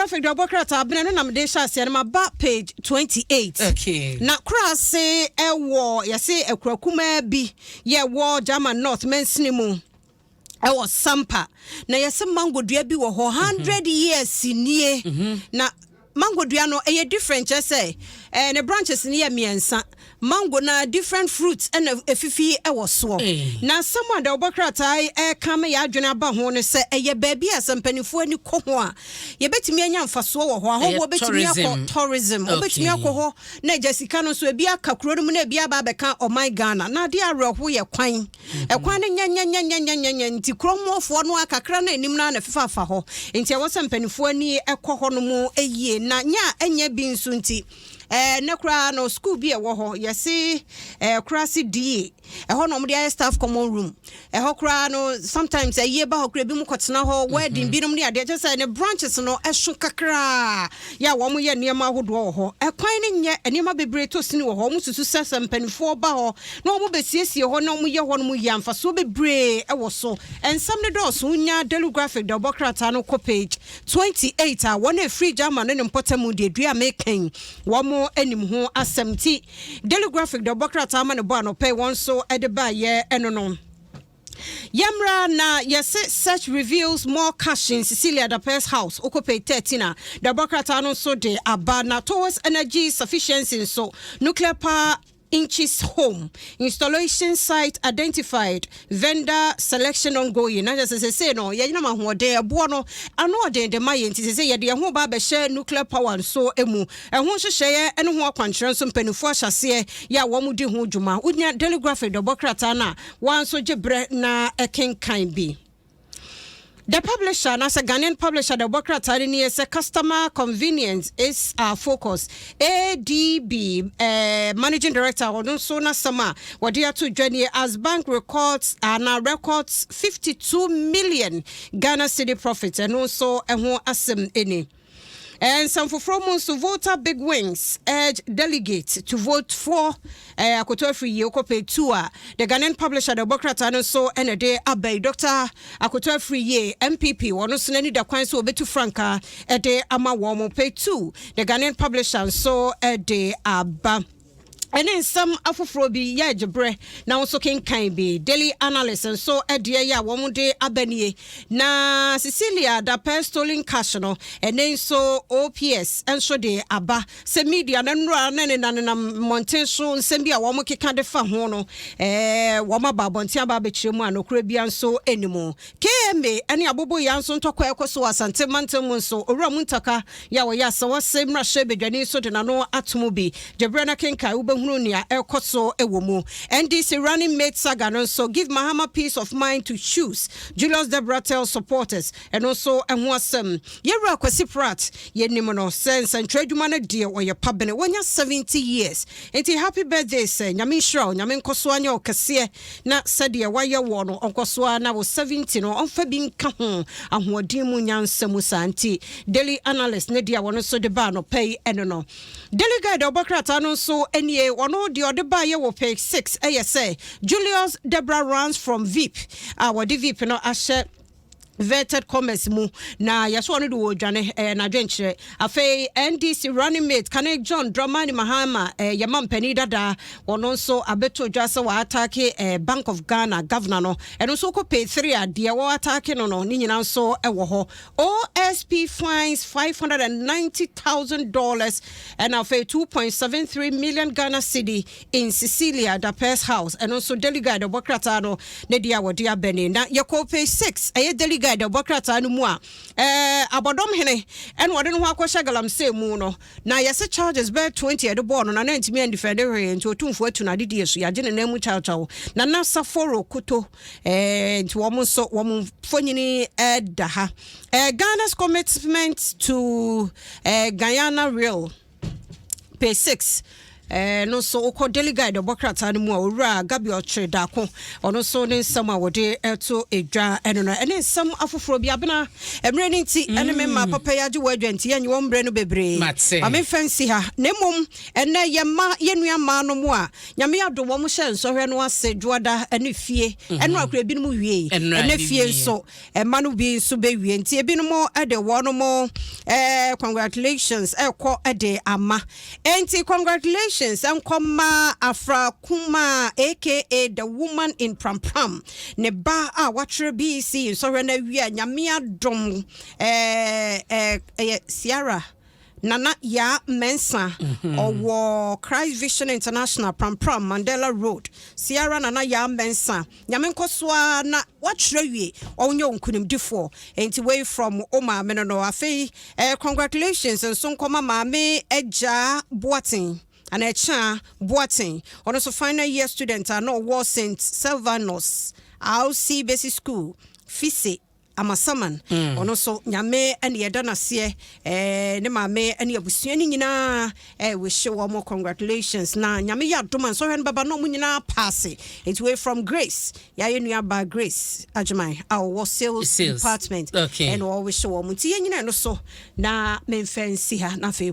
Graphic de ɔbɔ krataa bena no na mede hyɛ aseɛ no, maba page 28. Na kora ase ɛwɔ yɛse akura kumaa bi yɛwɔ German North mansini mu ɛwɔ Sampa, na yɛsɛ mango dua bi wɔ hɔ 100 years nie. Na mango dua no ɛyɛ different, kyerɛ sɛ ne branches no yɛ mmiɛnsa, mango na different fruits ɛna efifi ɛwɔ soɔ. Na asɛm a dawubɔ krataa ɛka ma yɛ adwene aba ho no sɛ ɛyɛ baabi a sɛ mpanimfoɔ ani kɔ ho a, yɛbɛtumi anya mfasoɔ wɔ hɔ. Ahɔhoɔ bɛtumi akɔ, tourism wobɛtumi akɔ hɔ na agya sika no nso ebi aka kuro no mu na ebi aba abɛka ɔman Ghana. Na adeɛ awerɛho yɛ kwan, ɛkwan no nyɛnyɛnyɛnyɛnyɛnyɛ, nti kurom no akakra no anim no na fefafa hɔ, nti ɛwɔ sɛ mpanimfoɔ ani ɛkɔ hɔ no mu yie na nyɛ a ɛnyɛ bi nso. Nti ne koraa no, school bi ɛwɔ hɔ yɛse koraa se die ɛhɔ na ɔmode ayɛ staff common room. Ɛhɔ koraa no, sometimes ɛyie ba hɔ koraa, ebi mu kɔtena hɔ, wedding binom ne adeɛ, kyɛ sɛ ne branches no ɛso kakraa yɛ a wɔn yɛ nneɛma ahodoɔ wɔ hɔ. Ɛkwan no nyɛ, nneɛma bebree to sini wɔ hɔ. Wɔn susu sɛ mpanimfoɔ ba hɔ na wɔn bɛsiesie hɔ na wɔn yɛ hɔ no mu yɛ mfasoɔ bebree ɛwɔ so. Nsɛm no dɔɔso. Nya Daily Graphic de ɔbɔ krataa no kɔ page 28 a, wɔn a efiri German ne ne mpɔtam deɛ dua mekan wɔn anim ho asɛm. Ti Daily Graphic de ɔbɔ krataa ma ne bɔ anɔpɛ wɔn nso de baayɛ ɛno no. Yɛmmra na yɛse search reveals more cash in Cecilia Dapaah's house. Wokɔ page 13 a, dɛbɔ krataa no nso de aba. Na towards energy sufficiency nso, nuclear power inches home installation site identified, vendor selection ongoing. Na kyerɛ sɛ sesei no yɛgyinam ahoɔden ɛboɔ no ano ɔden de ma yɛ, nti sɛ yɛde yɛn ho ba abɛhyɛ nuclear power nso mu, ɛho nhyehyɛeɛ ne ho akwankyerɛ nso mpanimfoɔ ahyɛseɛ yɛ a wɔn di ho dwuma. Wonya Daily Graphic dɔbɔ krataa no a, wɔn nso gye berɛ na ɛkenkan bi. The Publisher, anaasɛ Ghanaian Publisher, the bɔ krataa no nie sɛ customer convenience is our focus. ADB managing director, ɔno nso n'asɛm a wɔde ato dwa nie as bank records ana records 52 million Ghana cedi profit. Ɛno nso ɛho asɛm ni. Nsɛm foforɔ mu nso, Volta big wings urge delegate to vote for Akoto Afriyie. Wokɔpɛ two a, the Ghanaian Publisher de ɔbɔ no nso ɛna de aba yi. Dr Akoto Afriyie, NPP, wɔno nso n'ani da kwan so wɔbɛtu frankaa ɛde ama wɔn mo. Page two, the Ghanaian Publisher nso ɛde aba ɛne nsɛm afoforɔ bi yɛ agyeberɛ na nso kenkan bi. Daily Analyst nso ɛdeɛ yɛ a wɔn de aba nie na Cecilia Dapaah stolen cash no, ɛne nso OPS nso de aba sɛ media no nnora ne nenanenam mmɔnten so nsɛm bi a wɔn keka de fa ho no, wɔn aba abɔnten aba abɛkyerɛ mu a nokorɛ bia nso anim. KMA ɛne aboboyaa nso ntɔkwa ɛkɔ so wɔ Asante mantam mu nso, Owura Muntaka yɛ a wɔyɛ Asawase mmarahyɛ badwani nso de n'ano ato mu bi. Gyeberɛ no kenkan, wobɛhunu nea ɛkɔ so wɔ mu. NDC running mate saga no nso, "Give Mahama peace of mind to choose," Julius Debrah tell supporters. Ɛno nso ɛho asɛm. Yɛwura Kwasi Pratt, yɛnim no sɛ nsɛntwerɛ adwuma no deɛ ɔyɛ pabene. Wɔnya 70 years, nti happy birthday, sɛ Nyame nhyira wo, Nyame nkɔ so anyɛ wo kɛseɛ na sɛdeɛ wayɛ wɔ no ɔnkɔ so a na wo 70 no ɔmfa bi nka ho ahoɔden mu, nyansa mu saa. Nti Daily Analyst ne deɛ wɔno nso de baa no pɛ yi ɛno no. Daily Guide ɔbɔ krataa no nso nie. Ɔno deɛ ɔde baayɛ wɔ page 6 ɛyɛ sɛ Julius Debrah runs from VP a wɔde VP no ahyɛ inverted commas mu na yɛsɛ ɔno de wɔ dwane ɛyɛ n'adwenkyerɛ. Afei NDC running mate kane John Dramani Mahama, yɛma mpanin dada, ɔno nso abɛto dwa sɛ wɔa attack Bank of Ghana governor no. Ɛno nso kɔ page 3 a, deɛ wɔ attack no ne nyinaa nso ɛwɔ hɔ. OSP fines $590,000 ɛna afei 2.73 million Ghana cedi in Cecilia Dapaah's house. Ɛno nso Daily Guide ɔbɔ krataa no ne deɛ a wɔde abɛne. Na yɛkɔ page 6, ɛyɛ Daily Guide ɔbɔ krataa no mu a, Abɔdɔm hene ɛna wɔde no ho akɔhyɛ galamsey mu no na yɛsɛ charges bɛyɛ 20 ɛde bɔɔ no na ntumi an defend hwee, nti Otumfoɔ atu no adedie so, yɛagye ne nan mu kyawkyaw. Nana Saforo Koto, nti wɔn nso wɔn mfonyini ɛda ha. Ghana's commitment to Guyana rail, page 6. No nso wokɔ Daily Guide ɔbɔ krataa no mu a, Owura Gabi Ɔkyere Daako, ɔno nso ne nsɛm a wɔde ɛto edwa ɛno no, ɛne nsɛm afoforɔ bi. Abena, mmerɛ no nti ɛne me mma papa yi agye wɔ adwa nti, yɛnye wɔn mmerɛ no bebree. Mate. Ma memfa nsi ha, na mmom ɛnɛ yɛma yɛnnua mmaa no mu a Nyame adom wɔn hyɛ nsɔhwɛ no ase Dwoada ne fie ɛno akora ebinom wie. Ɛnora ɛnɛ bi fie wie. Nso ɛma no bi nso bɛwie, nti ebinom de wɔn mo congratulations ɛkɔ de ama. Enti congratulations nkɔma Afra Kuma, aka the woman in Prampram, ne ba a watwerɛ BECE nsɔhwɛ no awie a Nyame adom, ɛyɛ Ciara Nana Yaa Mensa. Ɔwɔ Christ Vision International, Prampram, Mandela Road. Ciara Nana Yaa Mensa, Nyame nkɔ so a na watwerɛ wie, ɔnyɛ nkonimdifoɔ. Enti wei from o maame no. Afei congratulations nso nkɔma Maame Agya Boaten ana ɛkyea Boaten, ɔno nso final year student a na ɔwɔ St Silvanus RC Basic School, Fise Amasaman. Ɔno nso Nyame ɛne yɛda n'aseɛ, ne maame ɛne abusua no nyinaa wɔhyɛ wɔn congratulations, na Nyame yɛ adom a nsɔhwɛ no bɛba na ɔmo nyinaa pass. Nti wei from Grace, yɛayɛ nuaba Grace Agyeman a ɔwɔ sales, Sales. department. Ɛna ɔwɔhyɛ wɔn, nti yɛn nyinaa no so na memfa nsi ha na afei